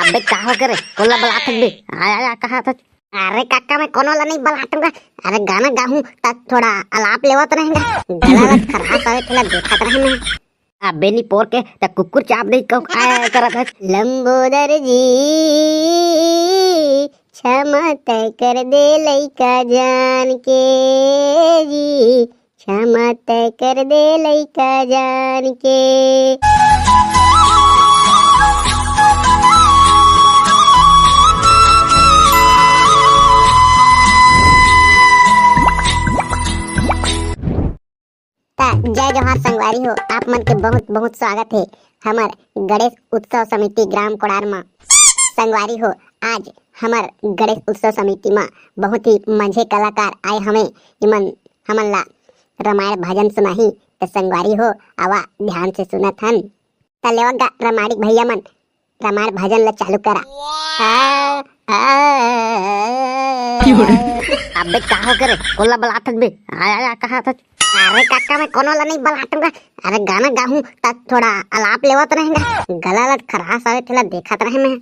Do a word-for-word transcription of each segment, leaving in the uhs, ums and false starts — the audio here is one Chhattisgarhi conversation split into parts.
बे का हो गे रे, कोन ला बलात हस बे? आय आय आय, कहा था? अरे काका, मैं कोनो ला नहीं बलात हूँ गा। अरे गाना गाहूँ त थोड़ा अलाप लेवत रहेंगा। गला ला खराश हवे, तेला देखत रहे मैं। अबे नी पोर के, त कुकुर चाप दे कहो आय करत हस। लंबोदर जी, क्षमा तय कर दे लइका जान के जी, क्षमा तय कर दे लइका जान के। त जय जोहार संगवारी हो, आप मन के बहुत बहुत स्वागत हे हमर गणेश उत्सव समिति ग्राम कोड़ार म। संगवारी हो, आज हमर गणेश उत्सव समिति म बहुत ही मंझे कलाकार आए हवे। इमन हमन ला रामायण भजन सुनाही। त संगवारी हो, आवा ध्यान से सुनत हन। त लेवा गा रामायणिक भैया मन, रामायण भजन ला चालू करा। आ, आ, अबे का हो गे रे, कोन ला बलात हस बे? आय आय आय, कहा था? अरे काका, मैं कोनो ला नहीं बलात हूँ गा। अरे गाना गाहूँ त थोड़ा अलाप लेवत रहेंगा। गला ला खराश हवे, तेला देखत रहे मैं।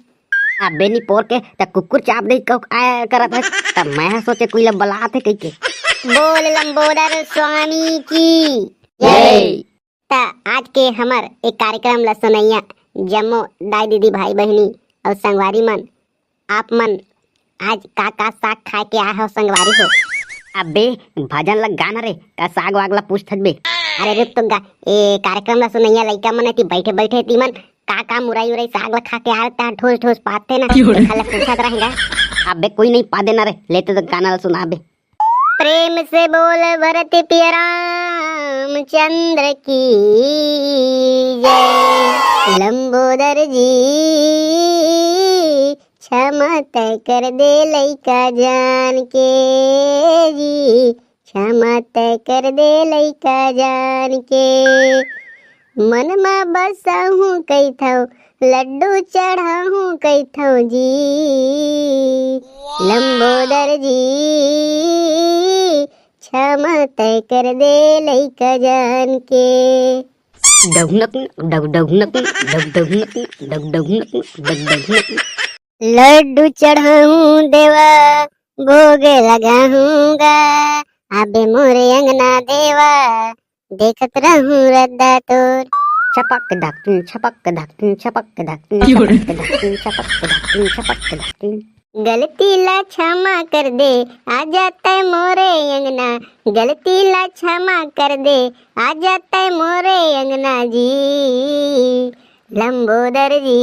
अबे नी पोर के, त कुकुर चाप दे कहो आय करत हस। त मैं ह सोचे कोई ला बलात हे कहिके। बोल लंबोदर स्वामी की जय। त आज के हमर एक कार्यक्रम ला सुनइया जम्मो दाई दीदी भाई बहिनी अउ संगवारी मन, आप मन आज का का साग खाए के आए हो संगवारी हो? अबे भजन ला गा ना रे, का साग वाग ला पूछत हस बे? अरे रुक तो गा, ए कार्यक्रम ला सुनइया लइका मन एती बैठे बैठे एती मन का का मुरई उरई साग ला खा के आए, तहाँ ठोस ठोस पाथे ना, क्यों रे? तेखर ला पूछत रहेंगा। अबे कोई नहीं पादे ना रे, लेते तो गाना ला सुना बे। प्रेम से बोल भरत पिया रामचंद्र की जय। लंबोदर जी, क्षमा तय कर दे लइका जान के जी, क्षमा तय कर दे लइका जान के। मन म बसहूँ कहिथव, लड्डू चढ़ाहूँ कहिथव जी। लंबोदर जी, क्षमा तय कर दे लइका जान के। डगनक, डग, डगनक, डग, डगनक, डग, डगनक, डग, डगनक। लड्डू चढ़ाहूँ देवा, भोग लगाहूँ गा, आबे मोरे अंगना देवा, देखत रहूँ रद्दा तोर। छपक धकटुन, छपक धकटुन, छपक धकटुन, क्यों रे? छपक धकटुन, छपक धकटुन, छपक धकटुन। गलती ला क्षमा कर दे, आ जाता मोरे अंगना। गलती ला क्षमा कर दे, आ जाता मोरे अंगना जी। लंबोदर जी,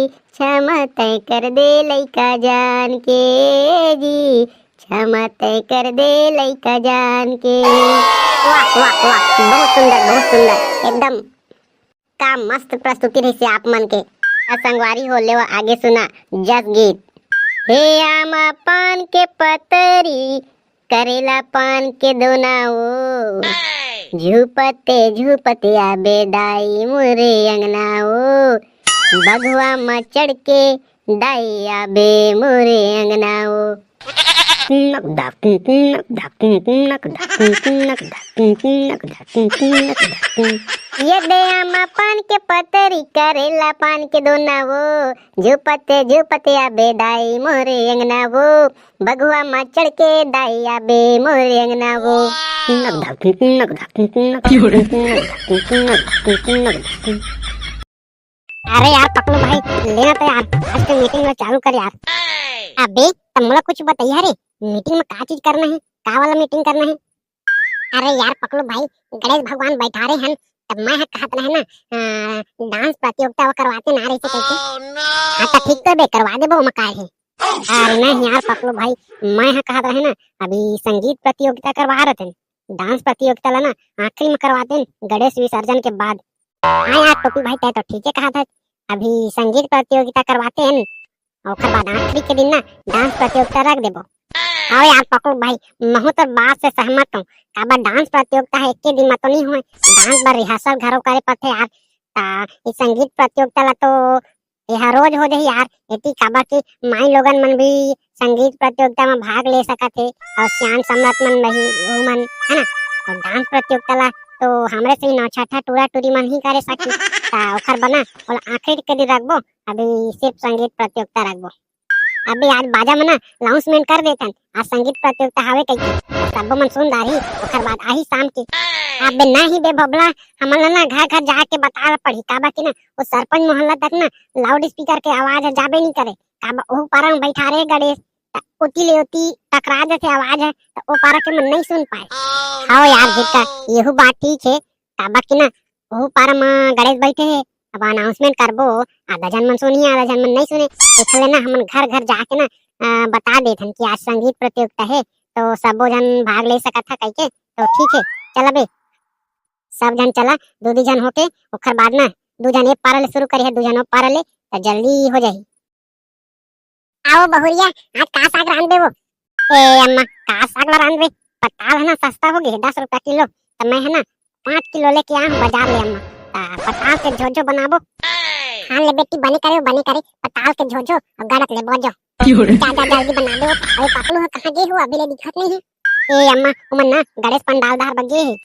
क्षमा तय कर दे लइका जान के जी, क्षमा तय कर दे लइका जान के। वाह, वाह, वाह, बहुत सुंदर, बहुत सुंदर, एकदम का मस्त प्रस्तुति रहिसे आप मन के। त संगवारी हो, लेवा आगे सुना जस गीत। हे आमा पान के पतरी, करेला पान के दोना ओ, झुपते झुपते आबे दाई मोरे अंगना ओ, बघवा म चढ़ के दाई आबे मोरे अंगना ओ। नक धाक, नक धाक, नक धाक, नक धाक, नक धाक, नक धाक। ये दे आमा पान के पतरी, करेला पान के दोना ओ, झुपते झुपते आबे दाई मोरे अंगना ओ, बघवा म चढ़ के दाई आबे मोरे अंगना ओ। नक धाक, नक धाक, नक धाक, नक धाक, नक धाक। अरे यार पकलू भाई, लेना तो यार, आज के मीटिंग ला चालू कर यार। अबे, त मोला कुछ बताइए रे, मीटिंग में का चीज करना है, का वाला मीटिंग करना है? अरे यार पकलू भाई, गणेश भगवान बैठारे हन, तब मैं ह कहत रहे ना, अ, डांस प्रतियोगिता वो करवाते ना रहिसे कहिके। हाँ, त ठीक तो बे, करवा देबो, ओमा का है। अरे नहीं यार पकलू भाई, मैं ह कहत रहे ना, अभी संगीत प्रतियोगिता करवा रहे थे, डांस प्रतियोगिता ला ना आखिरी में करवाते हैं, गणेश विसर्जन के बाद। हाँ यार टोपी भाई, तय तो ठीक है कहा था, अभी संगीत प्रतियोगिता करवाते हैं, ओकर बाद आखिरी के दिन ना डांस प्रतियोगिता रख देबो। हाँ यार पकलू भाई, महू तो बात से सहमत हूँ, काबर डांस प्रतियोगिता है, एक के दिन में तो नहीं हुए, डांस बर रिहर्सल घरो करे पड़थे यार। ता ये संगीत प्रतियोगिता ला तो एहा रोज हो जाही यार, एती काबर कि माई लोगन मन भी संगीत प्रतियोगिता म भाग ले सकत हे अउ सियान सम्राट मन भी, वो मन, है ना? अउ डांस प्रतियोगिता ला तो हमरे से ही नौछठा टूरा टूरी मन ही करे सकही। त ओखर बर ना ओला आखिरी के दिन रखबो, अभी सिर्फ संगीत प्रतियोगिता रखबो। अभी आज बाजा में ना अनाउंसमेंट कर देथन, आज संगीत प्रतियोगिता हवे कहिके, त सब्बो मन सुन डारही, ओखर बाद आही शाम के। अबे नहीं बे भबला, हमन ला ना घर घर जाके बताए ला पड़ही, काबर कि ना वो सरपंच मोहल्ला तक ना लाउड स्पीकर के आवाज ह जाबे नहीं करे, काबर ओहू पारा में बैठा रहे गणेश, त ओती ले ओती टकरा जथे आवाज ह, त ओ पारा के मन नहीं सुन पाए। हाँ यार जीत का, यहू बात ठीक है, काबर कि ना ओहू पारा म गणेश बैठे हे, अब अनाउंसमेंट करबो, आधा झन मन सुनही, आधा झन मन नहीं सुने। एखर ले ना हमन घर घर जाके ना अ, बता देथन कि आज संगीत प्रतियोगिता हे, तो सबो झन भाग ले सकत ह कहिके। तो ठीक है, चल बे, सब झन चला, दू दू झन होके, ओखर बाद ना दू झन ए पारा ले शुरू करिहा, दू झन ओ पारा ले, त जल्दी हो जाही। आओ बहुरिया, आज का साग रांधबे वो? ए अम्मा, का साग ला रांधबे? पताल है ना सस्ता हो गे, दस रुपया किलो, त मैं है ना पाँच किलो लेके आया हूँ बाजार ले अम्मा। त पताल के झोझो बनाबो। हाँ ले बेटी, बने करे, बने करे, पताल के झोझो और गड़त ले बोझो। जा, जा, जल्दी बना दे। अरे पापलू ह कहाँ गे हो, अभी ले दिखत नहीं है। ए अम्मा, उमन ना गणेश पंडाल डहर बर गे हे।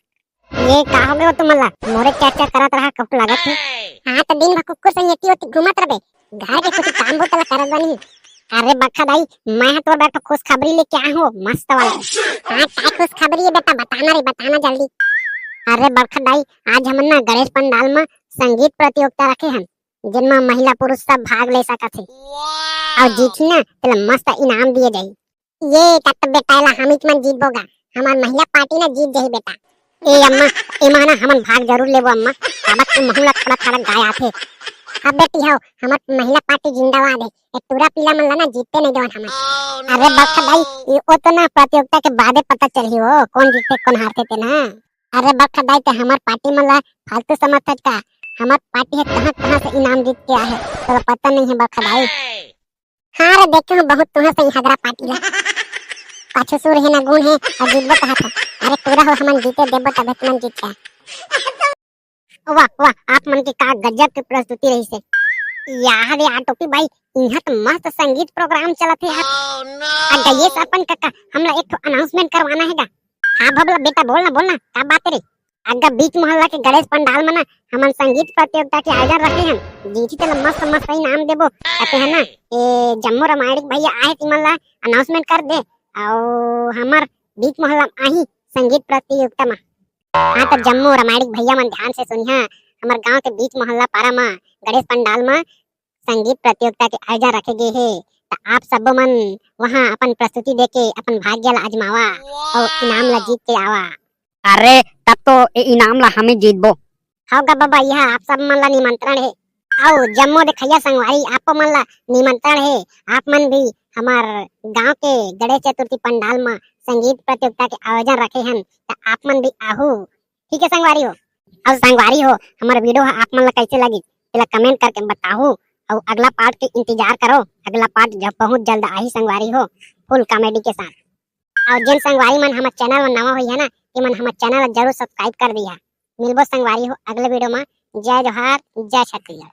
ये का हो गयो तुमन ला? मोरे चर्चा करत रहा, कहूँ लागत है। हाँ, तो दिन भर कुकुर संग एती ओती घूमत रहे, घर के कुछ काम बहुत ला करत बनी। अरे बड़खा दाई, मैं हा तोर बर तो खुशखबरी लेके आया हूँ, मस्त वाला। हाँ, का खुशखबरी है बेटा, बताना रे, बताना जल्दी। अरे बड़खा दाई, आज हमन ना गणेश पंडाल में संगीत प्रतियोगिता रखे हन, जिनमें महिला पुरुष सब भाग ले सकत हे। और जीतही ना, तेला मस्त इनाम दिए जाही। ये का तो बेटा, एला हमीच मन जीतबो गा। हमार महिला पार्टी ना जीत जाही बेटा। ए अम्मा, एमा ना हमन भाग जरूर लेबो अम्मा। काबर कि महू ला थोड़ा थोड़ा गाय आथे। अब बेटी हो, हमर महिला पार्टी जिंदाबाद है। ए टूरा पीला मन ला ना जीतते नहीं देवन हमन। अरे बड़खा दाई, ये ओ तो ना प्रतियोगिता के बादे पता चलही हो, कौन जीतथे, कौन हारथे ते ना। अरे बड़खा दाई, ते हमर पार्टी मन ला फालतू समझथस का? हमर पार्टी है कहाँ कहाँ से इनाम जीत के आए है, तोला पता नहीं है बड़खा दाई। हाँ रे, देखे हूँ बहुत तुहर से हगरा पार्टी ला। पाछू सुर है ना गुण है, और जीतबो कहा था। अरे टूरा हो, हमन जीते देबो तब तुमन जीत जा। वाह वाह, आप मन के का गजब के प्रस्तुति रही से। यार रे यार टोपी भाई, यहाँ तो मस्त संगीत प्रोग्राम चलत है यार। अगर ये सरपंच काका, हमला एक ठो अनाउंसमेंट करवाना है गा। हाँ भबला बेटा, बोलना बोलना, का बात रे? अगर बीच मोहल्ला के गणेश पंडाल में ना हमन संगीत प्रतियोगिता के आयोजन रखे हन, जीती तेला मस्त मस्त इनाम देबो। कहते हैं ना, ए जम्मो रामायणिक भैया आए तिमन ला अनाउंसमेंट कर दे, और हमर बीच मोहल्ला में आही संगीत प्रतियोगिता में। हाँ तो जम्मो रामायणिक भैया मन ध्यान से सुनिहा, हमर गांव के बीच मोहल्ला पारा में गणेश पंडाल में संगीत प्रतियोगिता के आयोजन रखे गे हे, त आप सब्बो मन वहां अपन प्रस्तुति देके अपन भाग्य ला आजमावा और इनाम ला जीत के आवा। अरे, तब तो ए इनाम ला हमें जीतबो। हव गा बाबा, यह आप सब मन ला निमंत्रण हे। अउ जम्मो देखइया संगवारी, आपो मन ला निमंत्रण हे। आप मन भी हमार गांव के गणेश चतुर्थी पंडाल म संगीत प्रतियोगिता के आयोजन रखे हन, त आप मन भी आहू। ठीक है संगवारी हो। अउ संगवारी हो, हमर वीडियो ह आप मन ला कैसे लगी, तेला कमेंट करके बताहू। अउ अगला पार्ट के इंतजार करो, अगला पार्ट जब बहुत जल्द आही संगवारी हो, फुल कॉमेडी के साथ। अउ जेन संगवारी मन हमर चैनल म नवा होई है ना, ते मन हमर चैनल ला जरूर सब्सक्राइब कर दिहा। मिलबो संगवारी हो अगले वीडियो म। जय जोहार, जय छत्तीसगढ़।